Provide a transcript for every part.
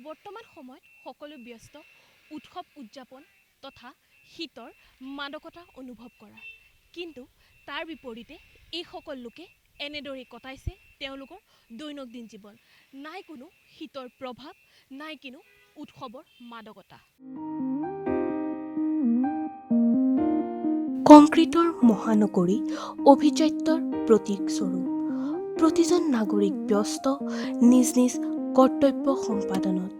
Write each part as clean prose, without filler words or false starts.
বৰ্তমান সময়ত সকলো ব্যস্ত উৎসৱ উদযাপন তথা শীতৰ মাদকতা অনুভৱ কৰা, কিন্তু তাৰ বিপৰীতে এইসকল লোকে এনেদৰেই কটাইছে তেওঁলোকৰ দৈনন্দিন জীৱন। নাই কোনো শীতৰ প্ৰভাৱ, নাই কোনো উৎসৱৰ মাদকতা। কংক্ৰিটৰ মহানগৰী অভিজাত্যৰ প্ৰতীক স্বৰূপ। প্ৰতিজন নাগৰিক ব্যস্ত নিজ নিজ কৰ্তব্য সম্পাদনত।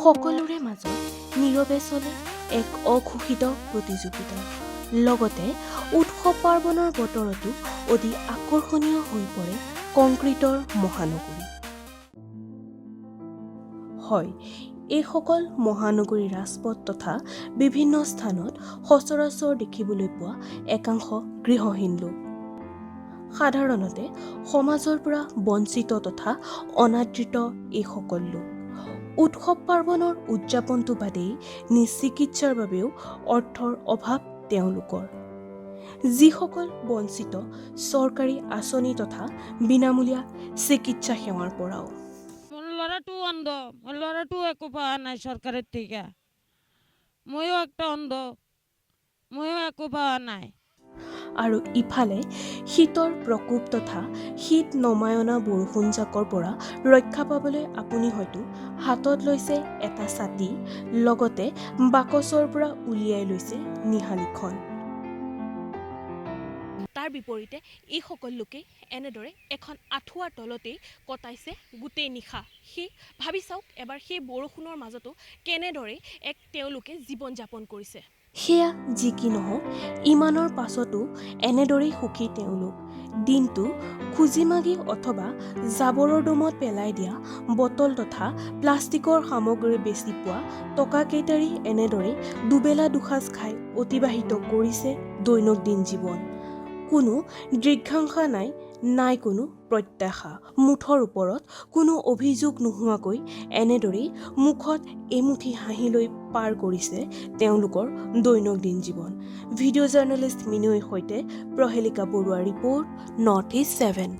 সকলোৰে মাজত নীৰৱে চলে এক অঘোষিত প্ৰতিযোগিতা। লগতে উৎসৱ পাৰ্বণৰ বতৰতো অতি আকৰ্ষণীয় হৈ পৰে কংক্ৰিটৰ মহানগৰী। হয়, এইসকল মহানগৰীৰ ৰাজপথ তথা বিভিন্ন স্থানত সচৰাচৰ দেখিবলৈ পোৱা একাংশ গৃহহীন লোক। সাধাৰণতে সমাজৰ পৰা বঞ্চিত তথা অনাদৃত এইসকল লোক। উৎসৱ পাৰ্বণৰ উদযাপনটো বাদেই, নিজ চিকিৎসাৰ বাবেও অৰ্থৰ অভাৱ তেওঁলোকৰ। যিসকল বঞ্চিত চৰকাৰী আঁচনি তথা বিনামূলীয়া চিকিৎসা সেৱাৰ পৰাও। মোৰ ল'ৰাটো অন্ধ, মোৰ ল'ৰাটো একো পোৱা নাই চৰকাৰেৰ থেকে। ময়ো একটা অন্ধ, ময়ো একো পোৱা নাই। আৰু ইফালে শীতৰ প্ৰকোপ তথা শীত নমাই অনা বৰষুণজাকৰ পৰা ৰক্ষা পাবলৈ আপুনি হয়তো হাতত লৈছে এটা ছাতি, লগতে বাকচৰ পৰা উলিয়াই লৈছে নিহালিখন। তাৰ বিপৰীতে এইসকল লোকে এনেদৰে এখন আঁঠুৱাৰ তলতেই কটাইছে গোটেই নিশা। সেই ভাবি চাওক এবাৰ, সেই বৰষুণৰ মাজতো কেনেদৰে এক তেওঁলোকে জীৱন যাপন কৰিছে। সেয়া যি কি নহওক, ইমানৰ পাছতো এনেদৰেই সুখী তেওঁলোক। দিনটো খুজি মাগি অথবা জাবৰৰ দমত পেলাই দিয়া বটল তথা প্লাষ্টিকৰ সামগ্ৰী বেচি পোৱা টকাকেইটাৰি এনেদৰে দুবেলা দুসাঁজ খাই অতিবাহিত কৰিছে দৈনন্দিন জীৱন। কোনো দীৰ্ঘাংশা নাই, নাই কোনো প্ৰত্যাশা। মুঠৰ ওপৰত কোনো অভিযোগ নোহোৱাকৈ এনেদৰেই মুখত এমুঠি হাঁহি লৈ পাৰ কৰিছে তেওঁলোকৰ দৈনন্দিন জীৱন। ভিডিঅ' জাৰ্নেলিষ্ট মিনুইৰ সৈতে প্ৰহেলিকা বৰুৱাৰ ৰিপৰ্ট, নৰ্থ ইষ্ট 7।